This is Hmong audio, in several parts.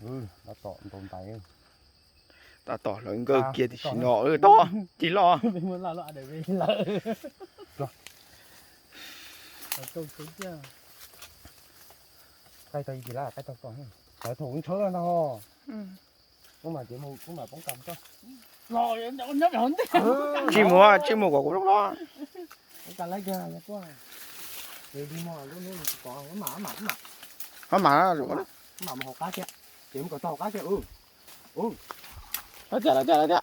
Tab tom ntaus ntais. Tab tom hlawv nkawj kiag tiam sim no, tod cig loj. Qaij tau ib kis lab qaij tau ko, thaum ntshawb ntag. Ub mas ces mus ub mas poob kam tso. Tsij mus, tsij mus kom kuv lub hlob. Poob kam lab yog kuj. Ho mam, mam, mam mus hauv qab thiab. Ces mus kom tau hauv qab thiab. Lawv tiag, lawv tiag, lawv tiag.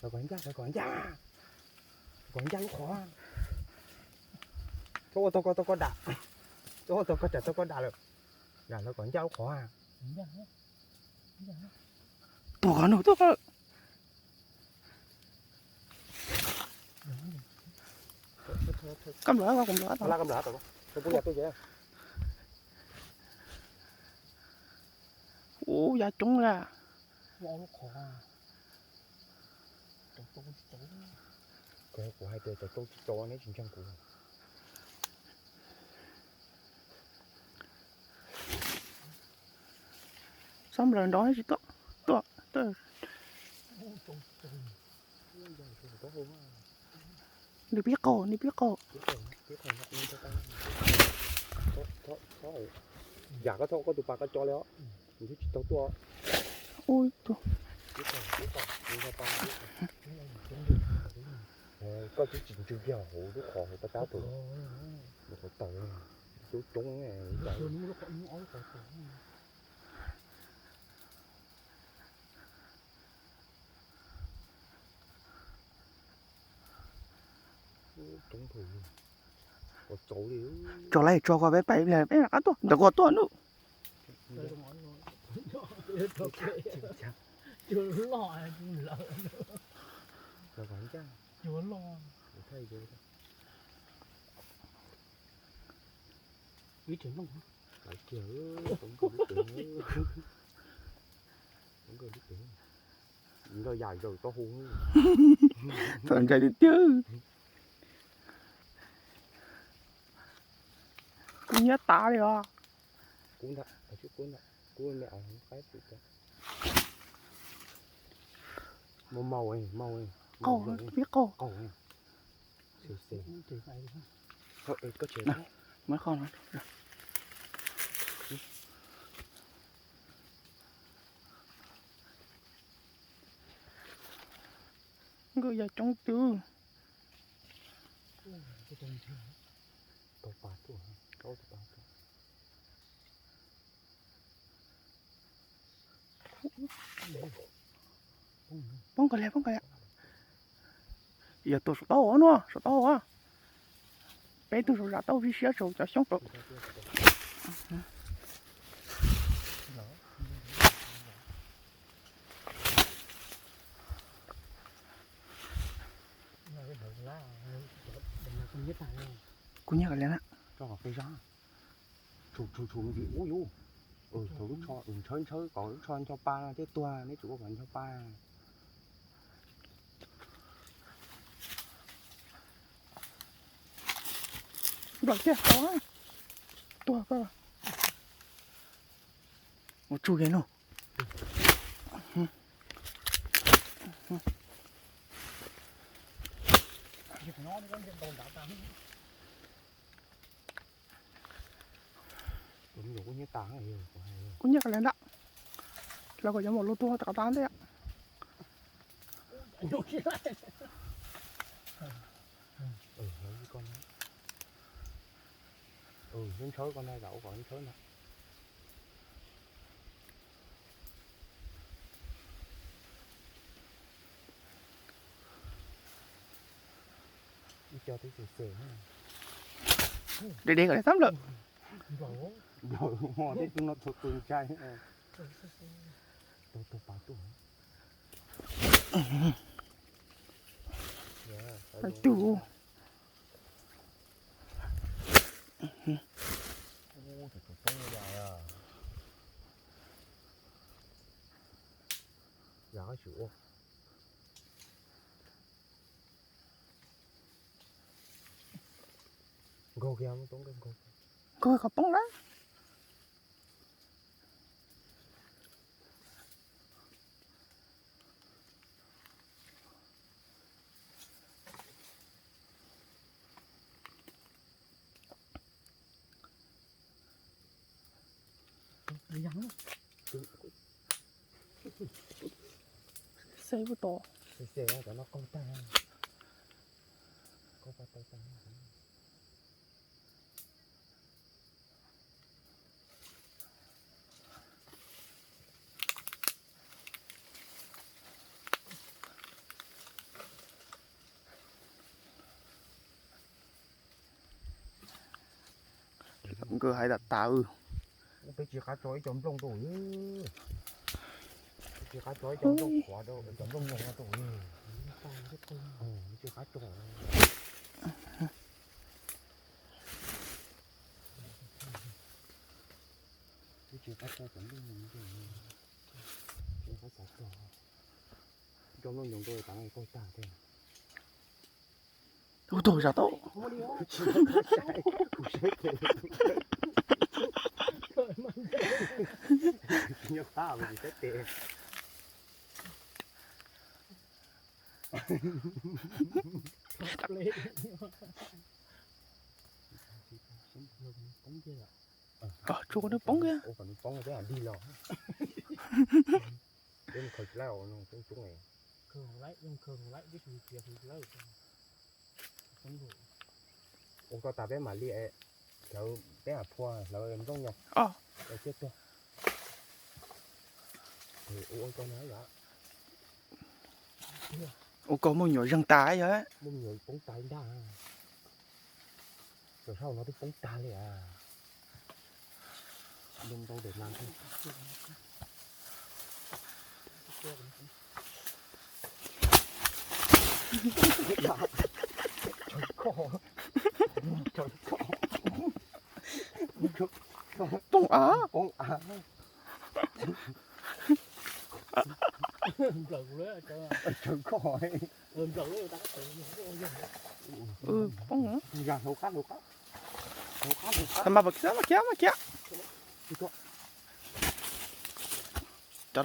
Lawv kom ncaj, lawv kom ncaj. Kom ncaj lub qhov. Txhob ua tau ko, tau ko dam. Txhob ua tau ko tsam tau ko dam lawm. Dam lawv kom ncaj lub qhov. Tuag qhov no, tuag qhov. Kab nplawm, kab nplawm. Ub, ya coob la. Kuv hais tias cov tau tsis tau neb tsis ntseeg kuv. Xob nplawm nrov tsis tuaj, tuaj, tuaj. Nws pib qaug, nws pib qaug. Yam koj txhob koj tus pas koj co li os, nws twb tsis tau tuaj. Ui, koj twb tsis ntsw kiag hauv lub qhov hauv paj tab tus, lub qhov taws, coob coob. Tso lawm tso ko peb pais peb rov qab tuaj ntawm ko tuaj nawb. Nkawd yam zaws tau hu. Txawm ntshai tiag tiag. Kuv nyiab tas li os. Kuv ntag, kuv ntag, kuv me qaib pwm tas. Mau mau, mau, qaug, pib qaug. Qaug. Muab qhov no. Nkawd yog coob twg. Poob kawg li, poob kawg li. Yog tus saum taub hau no, saum taub hau. Peb tug saum zam taub hau siab saum cov xyoob rau. Kuv nyiam kawg li na. Tshum tshum ntxim ub yus. Thaum lub tsho ntshaw ntshaw kom lub tsho ncho pa no thiaj tuag, neb tsum ua kom ncho pa. Nplaim kiag tau tuag koj. Ua tsuj li no. Kuv nyiam li ntawd. Lawv kom yuav mus lub tuag rov qab ntej. Ntshaw ko na, ua kom ntshaw na. Ib co twb xes xes. Deb deb kom li xab lawm. Nplaum hmo tej tug no txhua tus ntshai. Tau tau pas tuaj. Hais tus. Yam qab tsis ua. Nkaug kiag, nkaug kiag, nkaug kiag. Nkaug kom poob lawm. Xeb puas tau. Xeb xeb cov no qaug tag, qaug tag tag. Nkawd hais tas tas. Peb tsis qab tso ib co nplooj rau, peb tsis qab tso ib co nplooj qhuav rau, cov nplooj nyoos rau, tsis qab tso. Peb tsis qab tso cov nplooj nyoos rau, tsis qab xav tso. Cov nplooj nyoos rau tas qaug tag thiab. Ub, tau zas tau. Nyob qab mus tsis saib tes. Tsuas nws poob kiag. Ua kom nws poob peb dig los. Peb mus khaws tsis laij no coob coob. Ua koj tas peb mam li hlawv, peb mam phua hlawv nplooj nyoos. Ua ciaj tuag. Ua koj muaj nyuam zeeg tas yog. Muaj nyuam poob tas ntag. Cov saum no twb poob tag li as. Ntau ntau daim nas thiab. Poob av. Poob av. Tsawv koj. Poob. Mas mas khiav mas khiav mas khiav. Cov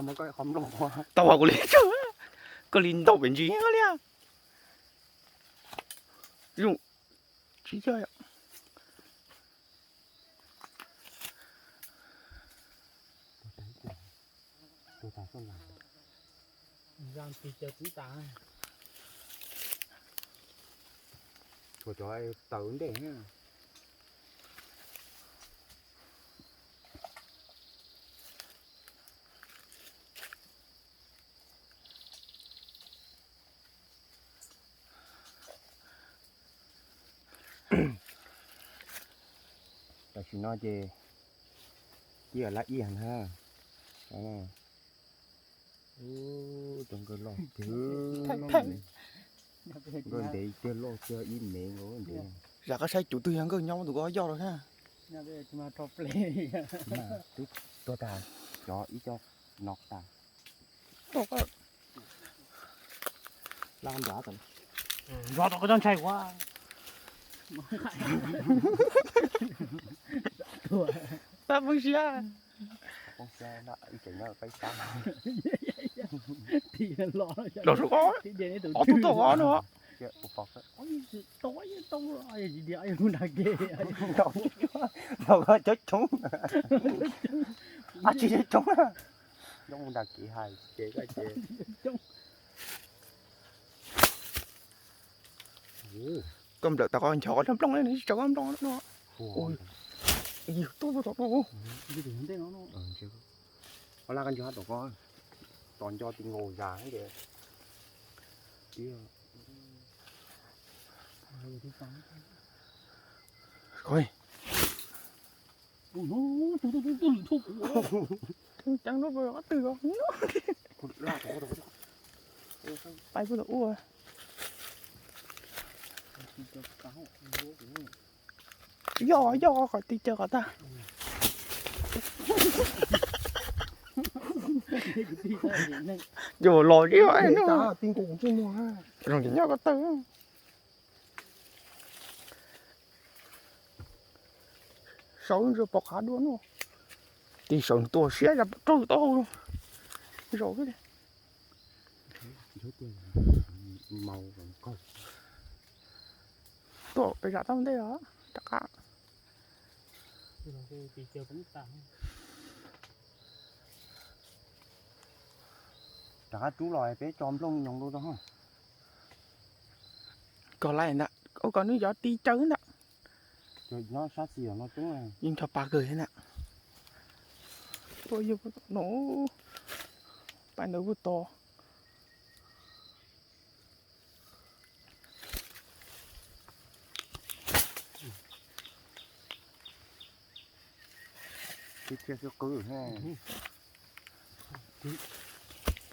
no cov nkawd tau hais kuv li, koj li ntau pem ntsis li. Zoo tsis yog. Tshuav cov taws ntej. Tam sim no ces ciaj lab iag na. Cov nkawd loj tiag, nkawd ntev tiag, loj tiag, ib mev nkaus ntev. Zam koj saib cov twg yog nkawd nyob tus ko yoj los thiab. Twb tuag tas, cov ib co no tas. Laj nrov tom, nrov tom koj txoj ntshai ua. Pab poob siab. Poob siab ib tseem nyob peb sab. Los sub ko, ob tug toj ko no. Los coob coob, ab tsis coob, nyob mus nram kev hais ces. Koj nplawm tau qhov nchov qhov nplooj ne, tsis tau qhov nplooj no. Ui, yus tuaj tom no. Ua laj koj nco tom ko, tos nco ti nkaus zas ces. Ceev lub qab twg os. Pais puag tom ub. Yoj yoj qhov ti caw qhov tag. Yus los zib no. Zoo ces nyob ko taw. Saud ntsia pom qab dua no. Tig saud tua siab zas rau taub hau zaum thiab li. Tuaj pem zam tau ntej os rov qab. Rov qab rub los peb tso nplooj nyoos rau tso. Koj laij ntag, ua kom nws cov ti caw ntag. Nyob sab xis no coob. Yeej ncho pa kawg thiab na. Ua yog no, pais ntawd puag tod.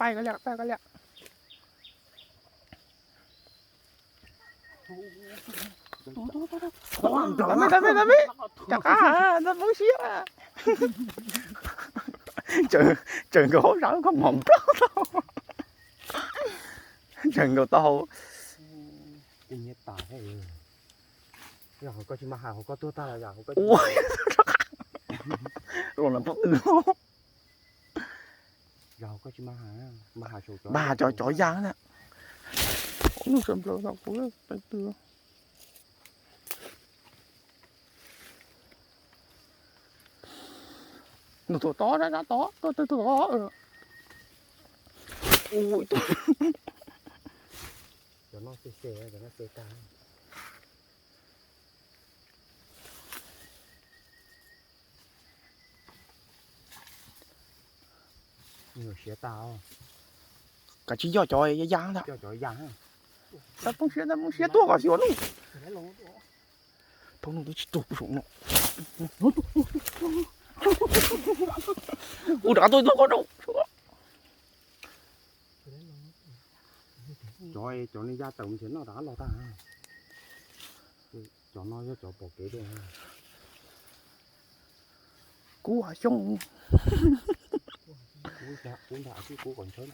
Pais koj liam, pais koj liam. Tab me, tab me, tab me, rov qab, ntxhais Hmoob siab. Tseem nkaus hauv zas koj mom nplog tau. Tseem nkaus tau hauv. Yog hauv koj tsis mas hais hauv koj tuag tag los yog hauv koj tsis los pob tw. Yog hauv koj tsis mas hais, mas hais saum cov, mas hais cov cov yas na. Nug sawv nplaws kuv pais tw. Nws tuaj tod, rab tod, tuaj tod. Ui, cov no xe xe, cov no xe tag. Siav tag. Kav tsij yoj cov ya ntag. Tab poob siab, tab poob siab tuaj kom xyuas no. Poob no twb tsis tuag pub saum no. Ua rov qab tuaj tuaj qhov rau. Cov, cov nej ya tawm nrhiav noj rov qab los tag. Cov no yog cov pom kev tiag. Kub hav xyoob. Kub nrag, kub nrag, kub kom ntshawb.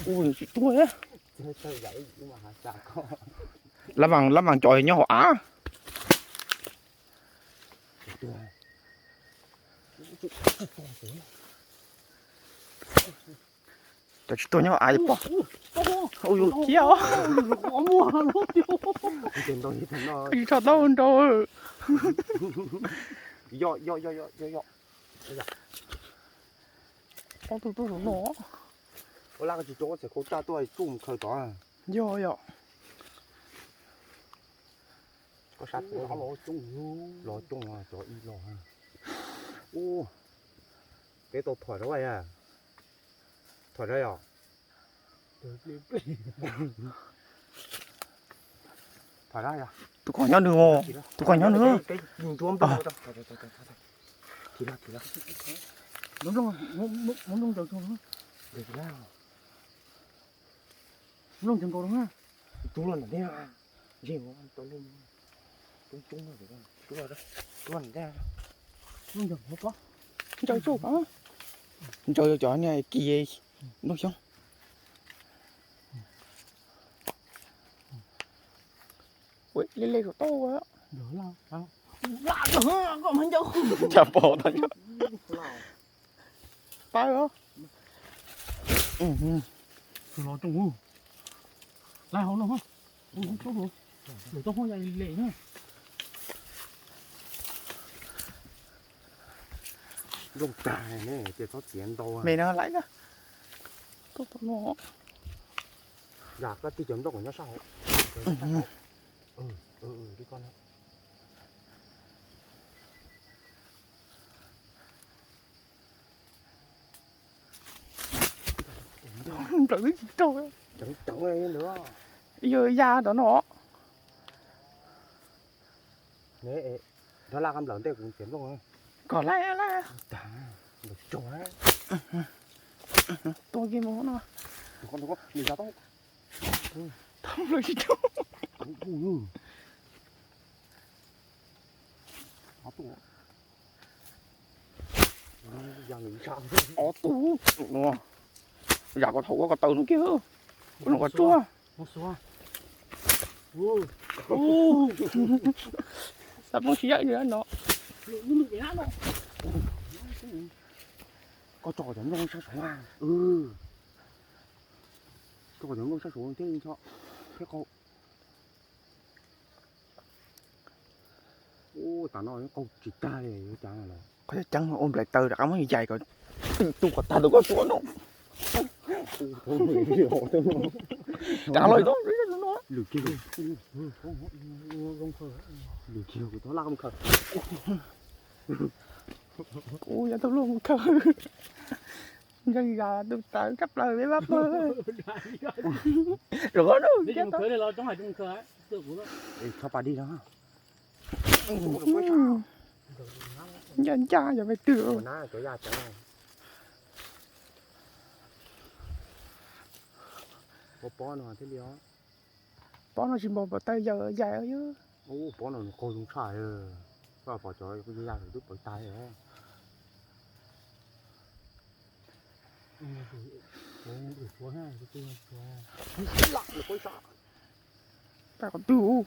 Ua tsis tuag. Lab mas, lab mas cov nyob hauv av. Cov tsis tuag nyob av pom. Ui yus thiab. Tsis tso taub nrau. Ob tug tuaj saum no. Ua laj koj tsis tso koj txhais khau tsaj tuaj tsuj mus khaws tod. Yog yom. Koj sab los coob, los coob cov ib los. Ub, peb tau thom rau yom. Thom rau yom. Thom rau yom. Tus qos nyob nws, tus qos nyob nws. Nplooj ntawd nkaus na. Nplooj ntawd, nplooj ntawd, nplooj ntawd. Ntsawg tsuj, ntsawg cov niag kis nplooj xyoob. Ua li li saum toj ua. Cas pom tau. Pab os. Los coob. Laj hauv no, lawv tau hoob ya li li na. Nplooj tag ne, ces txhob txiav ntau. Me no laiv na. Tuaj tau no. Yam koj tig cov nplooj kom nyob sab hauv. Nplawm twb tsis raug. Yog ya rov no. Nrog laj koj nplawm ntej kuv txiav nplooj. Kom laj laj. Tua kiag mus no. Tau nplawm tsis raug. Ob tug no, yam koj thaum ua ko taw no kiag, ua no koj tsuag. Xav poob siab no. Koj tso cov nplooj sab saud. Koj cov nplooj sab saud thiab ncho thiab qau. Ub, tas no qau tsis tag li, yuav cas lawm. Qhov cov ceeb ua nplaim taws rov qab muab yaim kom tu kom tag tus koj suav no. Cas los no. Lwm kiag, lwm kiag kuv tau laj mus khaws. Kuv yog tus luag mus khaws. Ntshe yog tus tawv tshaj plaws peb pab pawg. Rov qab no, tso pas dig no. Ncaj ncaj yog peb twg. Pob no tsis npaum, pob taws yawm yaim. Pob no nws qaug zoo tshaj. Koj pom cov ya twb pawv tas li. Tab qhov twg?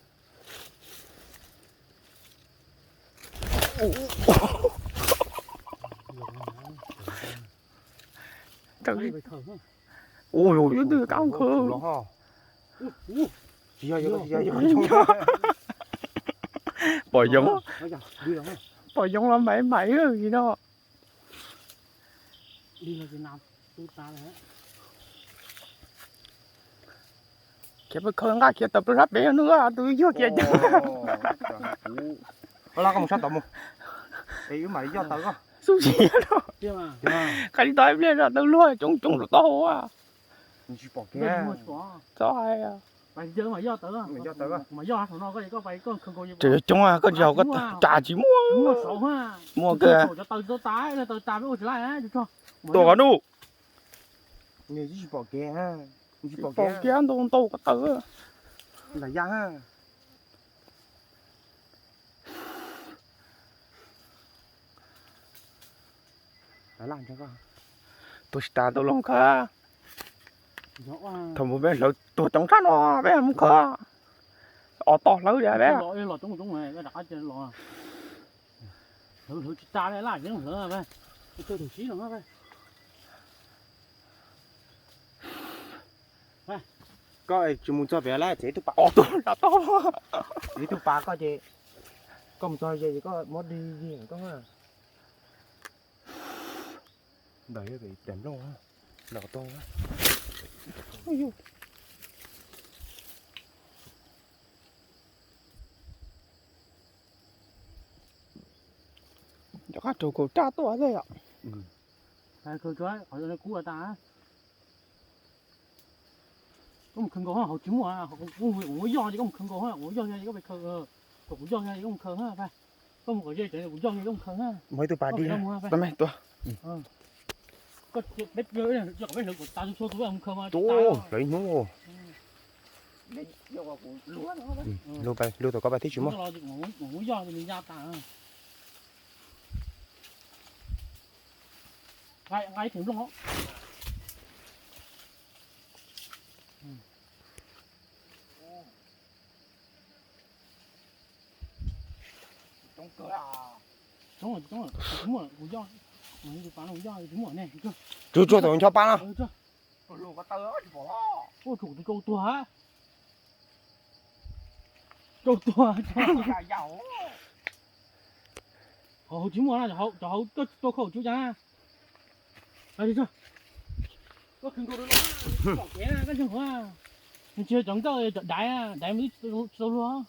Ua yus twb kab khaws. Pom yoov, pom yoov los maiv maiv li no. Khiav pes khaws nqaj khiav tawm plaws sab pem no, tus yuag kiag. Sub si no. Qab li tau ib pliag no tau luag coob coob rau tau. Txhob hais. Tseem coob, koj tsis haus koj tsa tsis muaj. Muaj kawg. Tuaj qhov nuj. Tsis pom kiag, ntau ntau ko taw. Tuag tsis tas tau los khaws. Thaum mus peb hlawv tuag coob tshaj no peb mus khaws. Os, toj hlawv li peb. Koj tsis mus txog pem lawm, txiav ib tug pas. Txiav ib tug pas koj ces, koj mus txog ze ces koj muab dig koj. Ntawm yog pem nplooj los tau. Cov qab raug kaum raj tuaj thiab yom. Kub tas. Koj mus khaws nkaus, hauv tsis muaj, kuv muab yoj ces koj mus khaws nkaus, kuv yoj ces koj pes khaws, kuv yoj ces koj mus khaws, koj mus kom ze ces kuv yoj ces koj mus khaws. Muaj ib tug pas dig. Peb hlawv kom tas txhua tus mus khaws mas. Hlawv ib hnub. Lug tau koj pas thiab tsis muaj. Nqa ib theem nplooj. Tsuag tsuag tus ncho pa no. Ua tsum tus rau tuag. Rau tuag. Hauv tsis muaj na, cov hauv koj tua khau tsuav cas na. Koj khwv nkaus rau no, pom kev na, koj ntseeg kuv. Nws tsis yog cov nkawj, cov daiv, daiv mus twb tsis tau luag.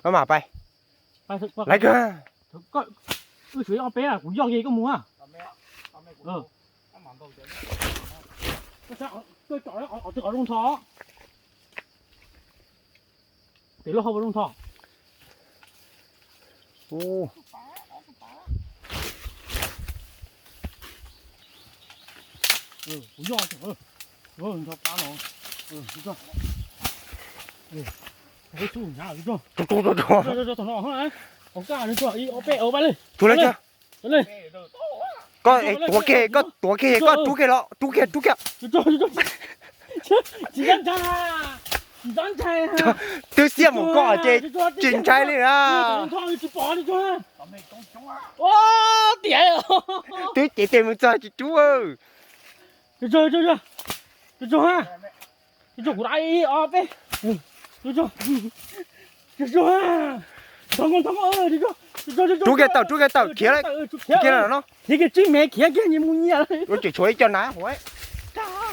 Koj mam pais. Laiv kawg. Wb tshuav ib ob peb, kuv yog kiag koj mus. Koj tsom qhov zoo tho. Tes lub hau zoo tho. Kuv yog, nrog pab no. Tsuag tsuag tsuag. Tsuag tsuag tsuag. Ib ob peb, pab li. Tsuag li. Koj tuav kiag, koj tuav kiag, koj rub kiag los, rub kiag, rub kiag. Tsis ntshai, tsis ntshai. Twb xiab mus koj ces tsis ntshai li na. Tiam twb cev tes mus txog tsis rub. Tsuag tsuag ha. Tsuag tsuag, kuv da ib ob peb. Tsuag tsuag. Tsuag tsuag ha. Tsuag tsuag, tsuag tsuag. Rub kiag tawm, rub kiag tawm, khiav lawm. Khiav kiag lawm no. Khiav kiag tsib mev, khiav kiag nyias mus nyias lawm. Yuav tseem tshuav ib co na hauv.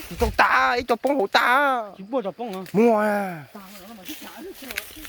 Tsis tau tas, ib co poob hauv tas. Muaj.